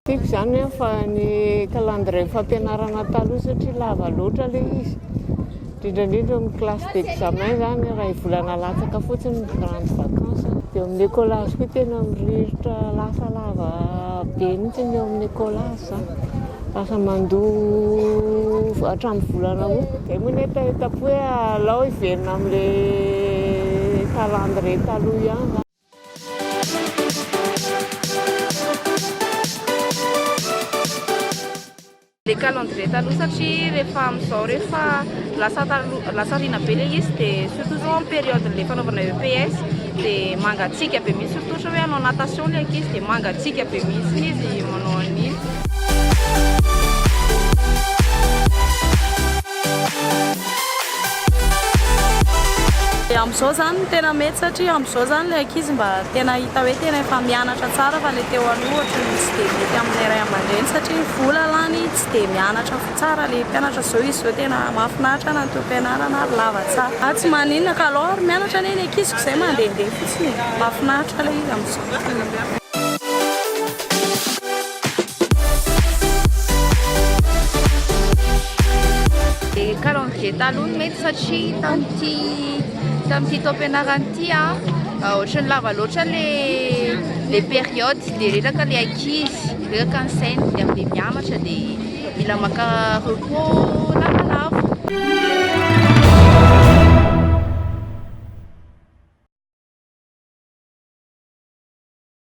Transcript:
Tiako izany hoe fa ny calendrier fampianarana taloha satria lava loatra ilay izy. Indrindra indrindra eo amin'ny classe d'examen izany iray volana latsaka fotsiny ny grande vacance. Dia eo amin'ny écolage koa tena miriritra lasa lava be mihitsy ny eo amin'ny écolage izany. Lasa mandoa hatramin'ny volana août. Izay moa ny hetahetam-po hoe alao hiverina amin'ilay calendrier taloha ihany izany. Le calendrier taloha satria rehefa amin'izao rehefa lasa taloha lasa aoriana be le izy dia surtout zao amin'ny période le fanaovana EPS dia mangatsiaka be mihitsy surtout ohatra hoe hanao natation le ankizy dia mangatsiaka be mihitsy izy manao an'iny. Amin'izao izany no tena mety satria amin'izao izany ilay ankizy mba tena hita hoe tena efa mianatra tsara fa ilay teo aloha ohatran'ny tsy dia mety amin'ny ray aman-dreny satria ny vola lany tsy dia mianatra tsara ilay mpianatra izao izy izao tena mahafinaritra na ny taom-pianarana ary lava tsara. Tsy maninona ka alao ary mianatra anie ny ankiziko izay mandehandeha fotsiny e, mahafinaritra ilay izy amin'izao. Le calendrier taloha no mety satria tamin'ity tamin'ity taom-pianarana ity a ohatran'ny lava loatra le le période dia reraka le ankizy, reraka ny sainy dia avy dia mianatra dia mila maka repos lavalava.